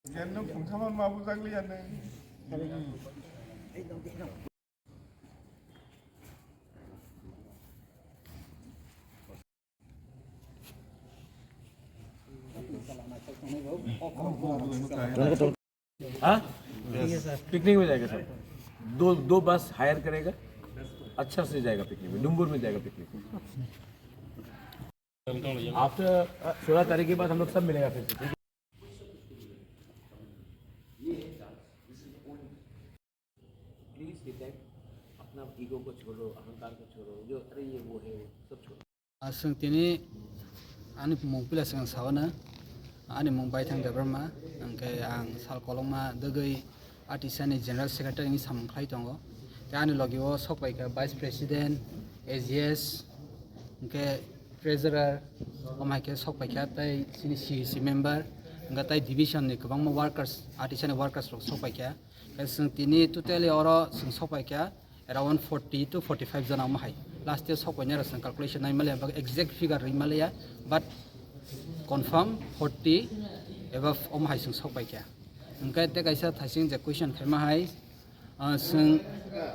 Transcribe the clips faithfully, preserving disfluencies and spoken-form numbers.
Janok pungsaman ma bujak liya ne. हाँ? पिकनिक में जाएगा सब। दो, दो बस हायर करेगा, अच्छा से जाएगा पिकनिक में, डुम्बुर में जाएगा पिकनिक में। आफ्टर सोलह तारीख के बाद हम लोग सब मिलेगा फिर से, ठीक है? प्लीज डिटेक्ट अपना ईगो को छोड़ो, अहंकार को छोड़ो, जो अरे ये वो है, वो सब छोड़ो। Ah, chwng tini ani mung pila chwng sao na, ani mung Baithang Debbarma, hwnkhe ang sal kolokma dwgwi A T C ni General Secretary ni samung khlai tongo. Tei ani logi o sok pai kha Vice President, A G S, hwnkhe Treasurer, omo hai khe sok pai kha, tei chini C E C member, hwnkhe tei division ni kwbangma workers, A T C ni workers rok sok pai kha. Khe chwng tini totally oro chwng sok pai kha around forty to forty-five jona omo hai. Last year sok painai rok chwng calculation nai maliya, exact figure rwi maliya, but confirm forty above omo hai chwng sok pai kha. Hwnkhe tei kaisa thaising je question khaima hai, ah, chwng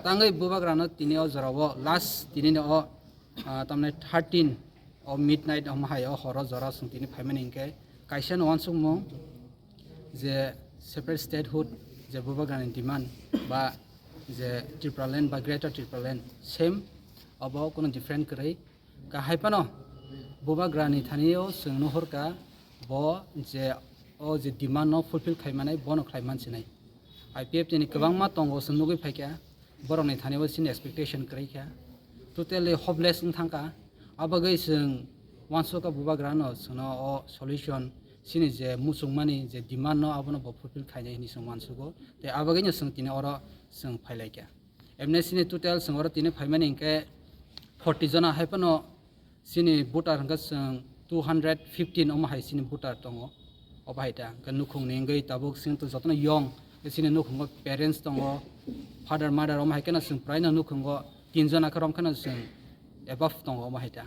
tangwi bubagrano tini o jorao last tini o, ah, tamni thirteen o midnight omo hai o horo jora chwng tini phaimani hwnkhe kaisa no uansukmung je separate statehood je bubagrani demand ba je Tipraland ba Greater Tipraland same, obo kuno different kwrwi. Kahai phano bubagrani thani o chwng nuhur kha bo je o je demand no fulfill khai manai bono khlai mansinai. I P F T ni kwbangma tongo chwng nugwi phaikha, borokni thani o chini expectation kwrwi kha, totally hopeless wng thangkha. Abagwi chwng uansukha bubagrano chwngno o solution chini je muchungmani je demand no abono bo fulfill khainai hinwi chwng uansugo, tei abagwino chwng tini oro chwng phailaikha. Emne chini total chwng oro tini phaimani hwnkhe forty jona hai phano chini voter hwnkhe chwng two hundred fifteen omo hai chini voter tongo. Obo hai ta hwnkhe nukhungni wngwi tabuk chwng jotono young, chini nukhungo parents tongo, father mother omo hai kheno chwng praino nukhungo tin jona khe rom kheno chwng above tongo omo hai ta.